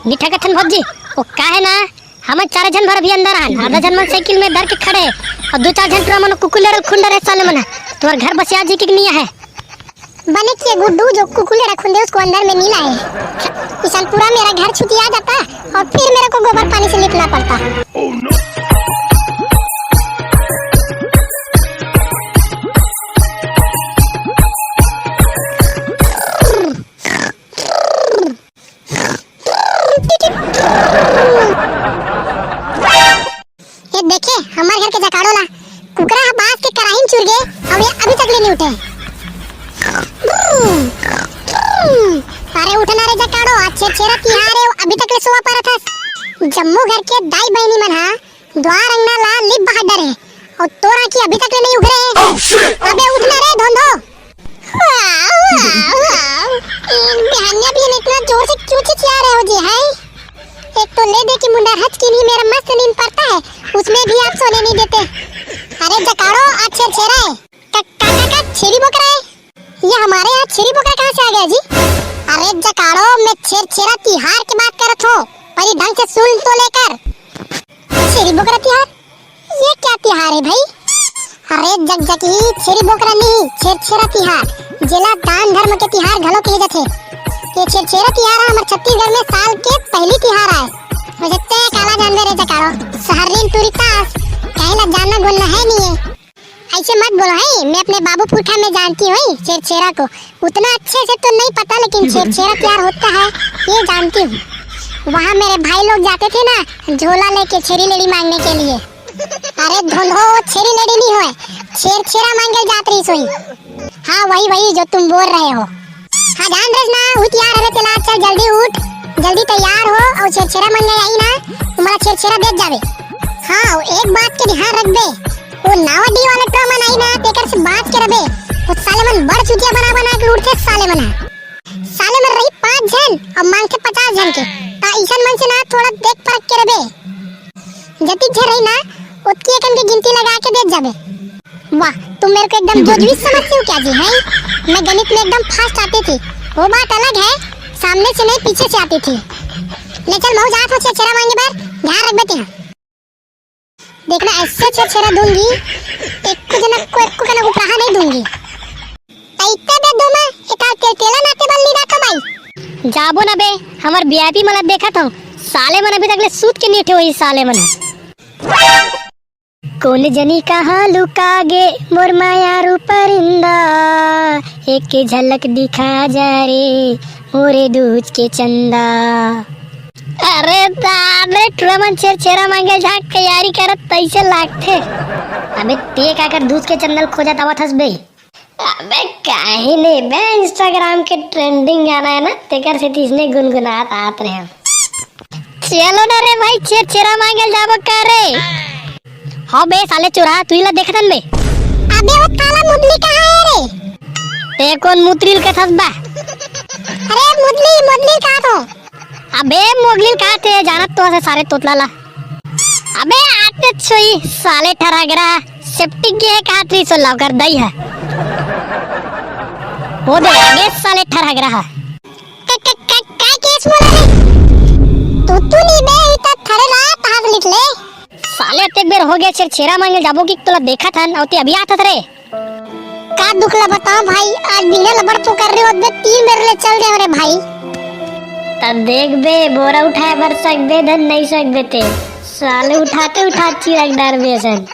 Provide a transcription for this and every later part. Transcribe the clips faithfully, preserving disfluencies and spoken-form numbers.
निठा गठन भौजी, वो का है ना, हमन चार झन भर अभी अंदर आन, आधा झन मन साइकिल में धर के खड़े हे, अउ दू चार झन टुरा मन कुकुर लेड़ल खुंडर हे साले मन ह। तोर घर बसिया जी के निया है। बने किए गुड्डू, जो कुकुर लेड़ा खुंदे उसको अंदर में नहीं लाए। इसन पूरा मेरा घर छुटिया जाता और फिर मेरे को गोबर पानी से लिपना पड़ता। ये देखे, हमार घर के जकाड़ो ला, कुकरा ह बांस के कराही में चुर गे, अउ ये अभी तक ले नहीं उठे। अरे उठ ना रे जकाड़ो, आज छेरछेरा तिहार हे, अभी तक ले सोवा पारत हस। जम्मो घर के दाई बहिनी मन हा द्वार अंगना ला लिप बहात डरे, अउ तोर आँखी अभी तक ले नहीं उघरे। अबे उठ ना रे धोंधो। वाह, वाह, वाह। ए, बिहानिया भी इतना जोर से क्यों चिचिया रहे हो जी, हैं? एक तो ले दे कि मुंडा हच की नहीं, मेरा मस्त नींद पड़ता है, उसमें भी आप सोने नहीं देते। अरे जकाड़ो, आज छेरछेरा है। का, का, का, का छेरी बोकरा है? ये हमारे यहाँ छेरी बोकरा कहाँ से आ गया जी? अरे जकाड़ो, मैं छेरछेरा तिहार की बात करत हूँ, पर ये ढंग से सुन तो लेकर। छेरी बोकरा तिहार? ये क्या तिहार है भाई? अरे जकजकी, छेरी बोकरा नहीं, छेरछेरा तिहार, जेला दान धर्म के तिहार घलो कहे जाथे। ये छेरछेरा तिहार ह हमर छत्तीसगढ़ में साल के पहली तिहार आय। वैसे ते काला जानबे रे जकाड़ो, सहरिन टूरी तास, कहीं ला जानना गुनना है नहीं है। ऐसे मत बोलो है, मैं अपने बाबू पुरखा में जानती हूँ छेरछेरा को। उतना अच्छे से तो नहीं पता, लेकिन छेरछेरा तिहार होता है, ये जानती हूँ। वहाँ मेरे भाई लोग जाते थे ना, झोला लेके छेरी लेड़ी मांगने के लिए। अरे धोंधो, वो छेरी लेड़ी नहीं होय, छेरछेरा मांगे जात रही सोई। हाँ, वही, वही जो तुम बोल रहे हो। हाँ, जान रहे ना, उठ यार, अरे चला, चल जल्दी उठ, जल्दी तैयार हो, और छेरछेरा मांगे आई ना, तुम्हारा छेरछेरा देत जावे। हाँ, एक बात के ध्यान रखबे, वो नावा डी वाला टुरा मन आई ना, तेकर से बांच के रबे। वो साले मन बड़ चुतिया बना बना के लूटथे साले मन ह। साले मन रही पाँच झन अउ मांगथे पचास झन के, ता इसन मन से ना थोड़ा देख परख के रबे। जतिक झन रही ना, ओतकी एकन के गिनती लगा के देत जाबे। वाह, तुम मेरे को एकदम जोजवी समझती हो क्या जी, हैं? मैं गणित में एकदम फास्ट आती थी, वो बात अलग है, सामने से नहीं पीछे से आती थी। ले चल, महू जात हो छेरछेरा मांगे बर, ध्यान रखबे तेहा। देखना, ऐसे छेरछेरा दूंगी, एको जना को एको कना उपराहा नहीं दूंगी। तैते दे दो मैं, एका तेल तेला नाते बल नी राखो भाई। जाबो ना बे, हमर वीआईपी मन ला देखत हूँ, साले मन अभी तक ले सूत के नहीं उठे होही साले मन। कोन जनी कहाँ लुका गे मोर मायारू परिंदा, एक झलक दिखा जा रे मोरे दूज के चंदा। अरे दादा, टुरा मन छेरछेरा मांगे जाके तैयारी करत तैसे लागथे। अबे ते काकर दूज के चंदा ल खोजत आवत हस बे? अबे काहे नहीं बे, Instagram के trending गाना है ना, तेकर से तीसने गुनगुनात आत रहे हम। चलो ना रे भाई, छेरछेरा मांगे जाबो का रे? हाँ बे साले चोरा, तू ही ला देखत हन बे। अबे वो काला मुदली कहाँ है रे? ते कोन मुतरी ल कथस बा? अरे मुदली, मुदली कहा तो। अबे मोगली ल कहा थे, जानत तो हसे सारे तोतला ला। अबे आते छुई साले ठरागरा, सेप्टिक गे है कहा थी सो लवकर दई है। वो दे आगे साले ठरागरा है। का, का, का, का केस बोला रे? तू, तू नहीं बे, इतना थरे ला, तहां से लिख ले। साले अतेक बेर हो गया, छेरछेरा मांगे जाबो कि तोला देखत हन, अउ ते अभी आत हस रे। का दुख ला बताओ भाई, आज बिना लबड़ पुकार रे होत बे, तीन बेर ले चल दे रे भाई। तब देख बे, बोरा उठाए बर सकबे, धन नहीं सकबे ते। साले उठाते उठाते चिरक डार बे सन।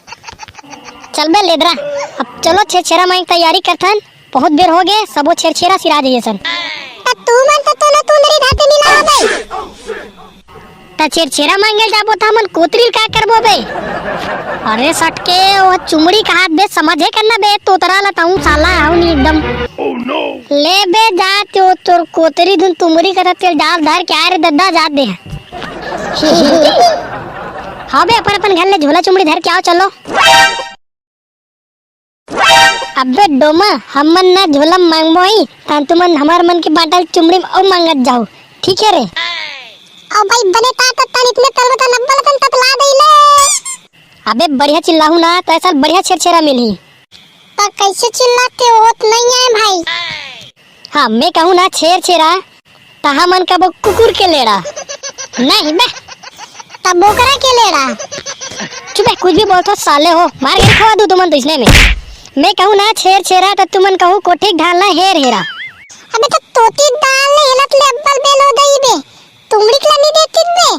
चल बे लेदरा, अब चलो छेरछेरा मांगे तैयारी करथन। बहुत बेर हो गे, सबो छेरछेरा सिरा जइए सन। त तू मन तो तोला तुंदरी धाते मिला हो बे। त छेरछेरा मांगे जाबो त हमन कोतरी ल का करबो बे? अरे सटके, वो चुमड़ी कहात बे, समझे करना बे, तोतरा ल तहूं साला हव नी एकदम। ले बे, जा ते वो तोर कोतरी धुन तुमरी कथा तेल डाल धर के आए रे दद्दा, जा दे। हाँ बे, अपन अपन घर ले झोला चुमड़ी धर के आओ, चलो। अबे डोमा, हमन ना झोला मांगबो ही, तान तुमन हमर मन के बाटल चुमड़ी में अउ मांगत जाओ, ठीक है रे? ओ भाई, बने ता तत्तन इतने तलबतन अब्बल तन ततला दे ले। अबे बढ़िया चिल्लाहू ना, तो ऐसा बढ़िया छेरछेरा मिलही। तो कैसे चिल्लाते हो, होत नहीं है भाई। हाँ, मैं कहूँ ना छेरछेरा, तहा मन कबो कुकुर के लेड़ा। नहीं बे। तब बोकरा के लेड़ा? चुप बे, कुछ भी बोलथो साले हो, मार के खवा दू तुमन तो इसने में। मैं कहूँ ना छेर छेरा, तो तुमन कहू कोठिक ढाल ना हेर हेरा। अबे तो तोती दाल ले हेलत ले अब्बल बेल हो गई बे, तुमड़ी के ला नहीं देती बे।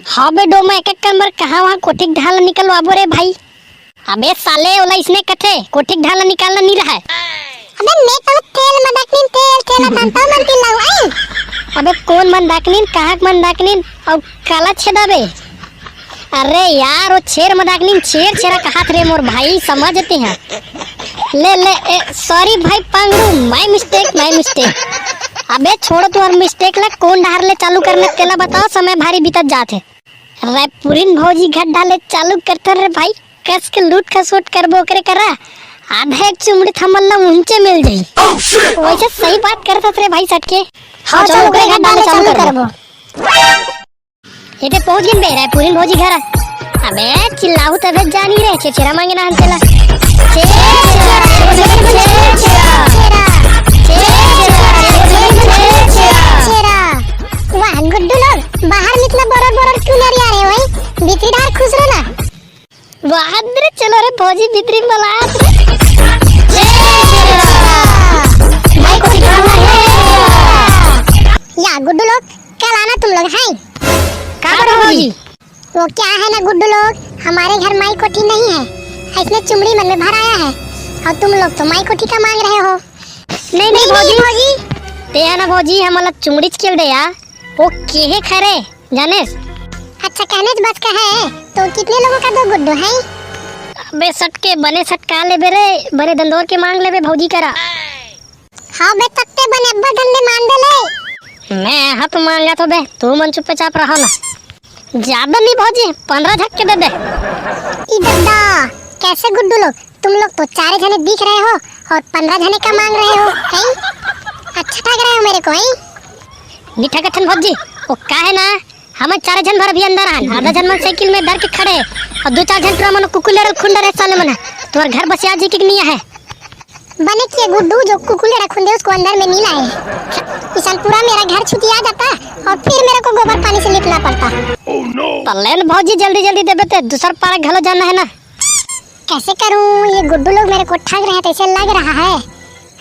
हाँ बे डोमा, एक एक कमर कहाँ वहाँ कोठिक ढाल निकलवाबो रे भाई। अबे साले, ओला इसने कथे, कोठिक ढाल निकालना नहीं रहा है। अबे मैं तो तेल मदाकनीन, तेल, तेल, धंधा मन की लाऊ, आई। अबे कौन मंदाकनीन, कहाँ के मंदाकनीन, और काला छेदा बे? अरे यार, वो छेर मदाकनीन, छेर छेरा कहात रे मोर भाई, समझते हैं। ले, ले, ए, sorry भाई पांगड़ू, my mistake, my mistake। अबे छोड़ो तुम्हार mistake ला, कौन डहार ले चालू करना तेला बताओ, समय भारी बीतत जात है। रायपुरिन भौजी घर डाले चालू करथन रे भाई, कस के लूट खसोट करबो ओकरे करा, आधा एक चुमड़ी थमन ला उहंचे मिल जाई। वैसे सही बात करथस रे भाई सटके। हाँ, चलो ओकरे घर डाले चालू करबो। ये ते पहुंच गिन बे रायपुरिन भौजी घर। अबे चिल्लाहू तबे जानी रे, छेरछेरा मांगे ना हम चला। छेरछेरा, छेरछेरा, छेरछेरा। छेरछेरा, छेरछेरा। वाह गुड्डू लोग, बाहर निकला बरोर बरोर क्यों नहीं आ रहे हो भाई? भीतरी डार खुश रहो ना। वाह रे, चलो रे भौजी भीतरी बलात। छेरछेरा। भाई को दिखाना है। या गुड्डू लोग, कल आना तुम लोग, हैं? का करो भौजी? वो क्या है ना गुड्डू लोग, हमारे घर माई कोठी नहीं है, इसने चुमड़ी मन में भर आया है, और तुम लोग तो माई कोठी का मांग रहे हो। नहीं, नहीं, नहीं, भौजी। भौजी। ते है ना भौजी, हमला चुमड़ी च खेल दे यार। वो केहे खरे, जानेस? अच्छा, कहने च बस का है, तो कितने लोगों का दो गुड्डू है? अबे सटके, बने सटका लेबे रे, बने दंदोर के मांग लेबे भौजी करा। हाँ बे, तत्ते बने अब्बा धंधे मान दे ले। मैं हाथ मांगा तो बे, तू मन चुपचाप रहो ना। ज्यादा नहीं भौजी, पन्द्रह झक्के दे दे। ई दद्दा, कैसे गुड्डू लोग, तुम लोग तो चारे जने दिख रहे हो और पन्द्रह जने का मांग रहे हो, हैं? अच्छा ठग रहे हो मेरे को, हैं? नहीं ठगथन भौजी, वो का है ना, हम चार झन भर भी अंदर आन, आधा झन मन साइकिल में धर के खड़े हे, और दो चार झन टुरा मन कुकुर लेड़ल खुंडर हे साले मन। तुम्हार घर बसिया जी के नहीं है। बने किए गुड्डू, जो कुकुर लेड़ा खुंदे उसको अंदर में नहीं लाए। इसान पूरा मेरा घर छुटिया जाता और फिर मेरे को गोबर पानी से लिपना पड़ता। तलेन भौजी जल्दी जल्दी देबे ते, दूसर पारा घलो जाना है ना। कैसे करूं, ये गुड्डू लोग मेरे को ठग रहे हैं, तो ऐसे लग रहा है,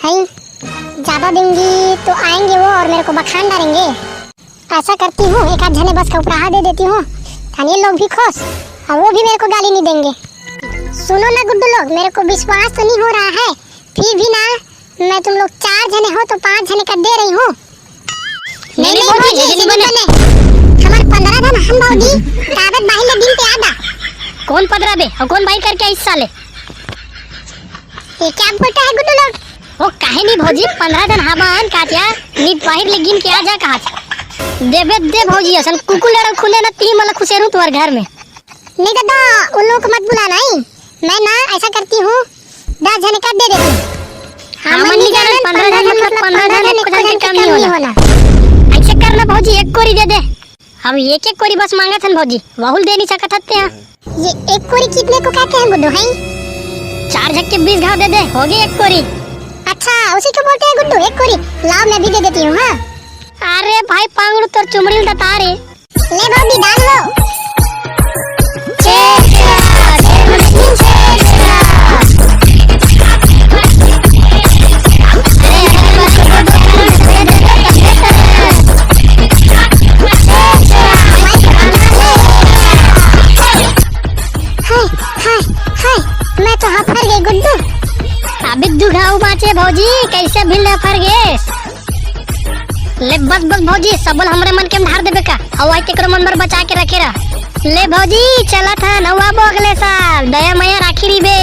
हैं? ज्यादा दूंगी तो आएंगे वो और मेरे को बखान डालेंगे। ऐसा करती हूँ, एक आध जने बस का उपराहा दे देती हूँ, स्थानीय लोग भी खुश और वो भी मेरे को गाली नहीं देंगे। सुनो ना गुड्डू लोग, मेरे को विश्वास तो नहीं हो रहा है, फिर भी ना मैं तुम लोग चार जने हो तो पांच जने का दे रही हूँ। नहीं, नहीं, नहीं, भौजी, भौजी, ऐसे नहीं बने। हमारे पन्द्रह जन हम भौजी, ताबत बाहिर ले दिन पे आदा। कौन पन्द्रह बे? और कौन बाहिर करके आइस साले? ये क्या बोलता है गुड्डू लोग? ओ, काहे नहीं भौजी, पन्द्रह जन हाबन काटिया, नी बाहिर ले गिन के आ जा कहा। देबे दे भौजी, असन कुकुर लड़ल खुले ना ती मला खुसेरू तुम्हारे घर में। नहीं दादा, उन लोगों को मत बुलाना ही। मैं ना ऐसा करती हूँ, दस जने का दे देती हूँ। हाँ, हाँ, मन मन नहीं नहीं जाना, जाना, पन्द्रह जन, पन्द्रह जन, मतलब पन्द्रह जन, एक जन के कम नहीं होना। ऐसे करना भौजी, एक कोरी दे दे। हम एक एक कोरी बस मांगत हन भौजी, वहुल दे नहीं सकत हत्ते हैं। ये एक कोरी कितने को कहते हैं गुड्डू, हैं? चार झक्के बीस घाव दे दे, हो गई एक कोरी। अच्छा, उसी को बोलते हैं गुड्डू, एक कोरी। लाओ, मैं भी दे देती हूँ, हाँ। अरे भाई पांगड़ू, तोर चुमड़ी उल्टा तार है। ले भौजी, डाल लो। हाय, हाय, हाय, मैं तो हफर गई गुड्डू। अभी दू घाव बाँचे भौजी, कैसे भिल हफर गे? ले बस, बस भौजी, सबल हमरे मन के ढार देबे का? अउ आज तेकरो मन बर बचा के रखे रह। ले भौजी, चलत हन, अउ आबो अगले साल, दया मया राखी रहिबे।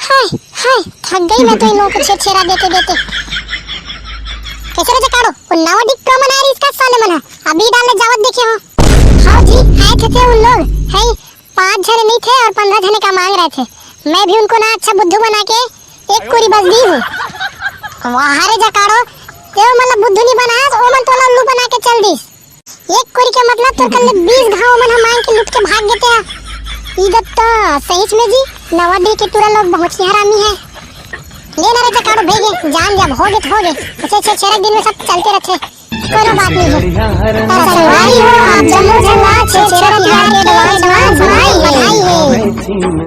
हाय, हाय, थक गई मैं तो इन लोगों को छेरछेरा देते देते। कैसे रे जकाड़ो, वो नवा डिक का मना रही इसका साले मना, अभी डालने जावत देखे हो। हाँ जी, आए थे, थे उन लोग, है, पाँच जने नहीं थे और पन्द्रह जने का मांग रहे थे। मैं भी उनको ना अच्छा बुद्धू बना के एक कोरी बस दी हूँ। वाह रे जकाड़ो, ते मतलब बुद्धू नहीं बना, तो वो मन तो उल्लू बना के चल दी। एक कोरी के मतलब तोर कल्ले बीस घाव मन हम मांग के लूट के भाग गए तेरा। ई दत्ता, सही में जी, नवाडी के टूरा लोग बहुत ही हरामी है। ले ना रे जान जब होगे त होगे। छेरछेरा के दिन में सब चलते रथे, कोनो बात नहीं है। त संगवारी हो, आप जम्मो झन ला छेरछेरा तिहार के advance में बधाई हे।